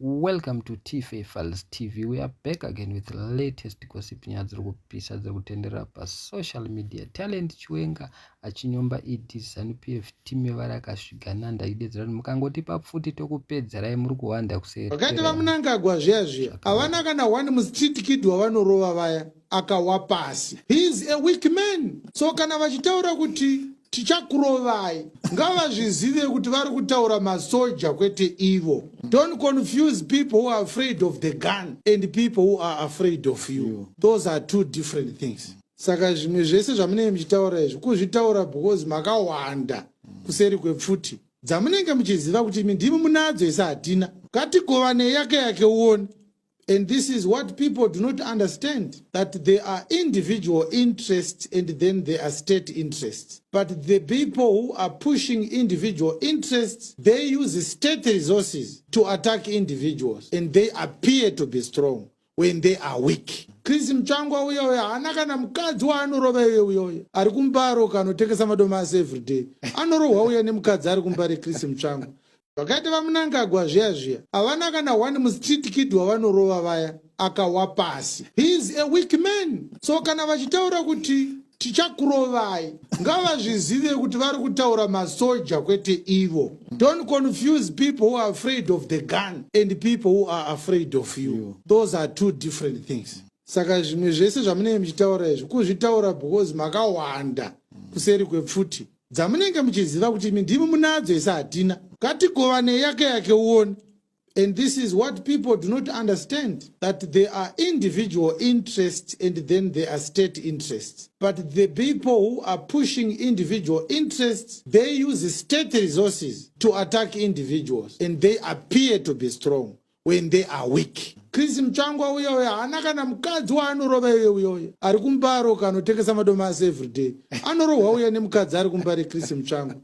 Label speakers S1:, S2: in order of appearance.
S1: Welcome to TFA Files TV. We are back again with latest gossip, nyaya dziri kupisa dziri kutenderera pasocial media. Talent Chiwenga achinyomba ED Zanu PF team varakasvigananda idedzera kuti mukangotipa pfuti tokupedzerai muri kuhwanda kuseri.
S2: Vakaita vaMnangagwa zviya zviya havana kana one mustreet kid wavanorova vaya akawa pasi. He is a weak man. So kana vachitaura kuti tichakurovai ngavazvizive kuti vari kutaura masoja kwete ivo. Don't confuse people who are afraid of the gun and people who are afraid of you. Those are two different things. Saka zvimwe zvese zvamunenge muchitaura izvi kuzvitaura because makawanda kuseri kwepfuti dzamunenge muchiziva kuti imi ndimi munadzo, isi hatina. Ngatigovanei yake yake uone. And this is what people do not understand, that there are individual interests and then there are state interests. But the people who are pushing individual interests, they use state resources to attack individuals and they appear to be strong when they are weak. Chris Mutsvangwa uya uya haana kana mukadzi waanorova iye uyoyo ari kuMbare kanotengesa madomasi everyday, anorohwa uya nemukadzi ari kuMbare, Chris Mutsvangwa. Vakaita vaMnangagwa zviya zviya havana kana one mustreet kid wavanorova vaya akawa pasi. He is a weak man. So kana vachitaura kuti tichakurovai ngavazvizive kuti vari kutaura masoja kwete ivo. Don't confuse people who are afraid of the gun and people who are afraid of you. Those are two different things. Saka zvimwe zvese zvamunenge muchitaura izvi kuzvitaura because makawanda kuseri kwepfuti dzamunenge muchiziva kuti imi ndimi munadzo, isi hatina. Ngatigovanei yake yake uone. And this is what people do not understand, that there are individual interests and then there are state interests. But the people who are pushing individual interests, they use state resources to attack individuals and they appear to be strong when they are weak. Chris Mutsvangwa uya uya haana kana mukadzi waanorova iye uyoyo ari kuMbare kanotengesa madomasi everyday, anorohwa uya nemukadzi ari kuMbare, Chris Mutsvangwa.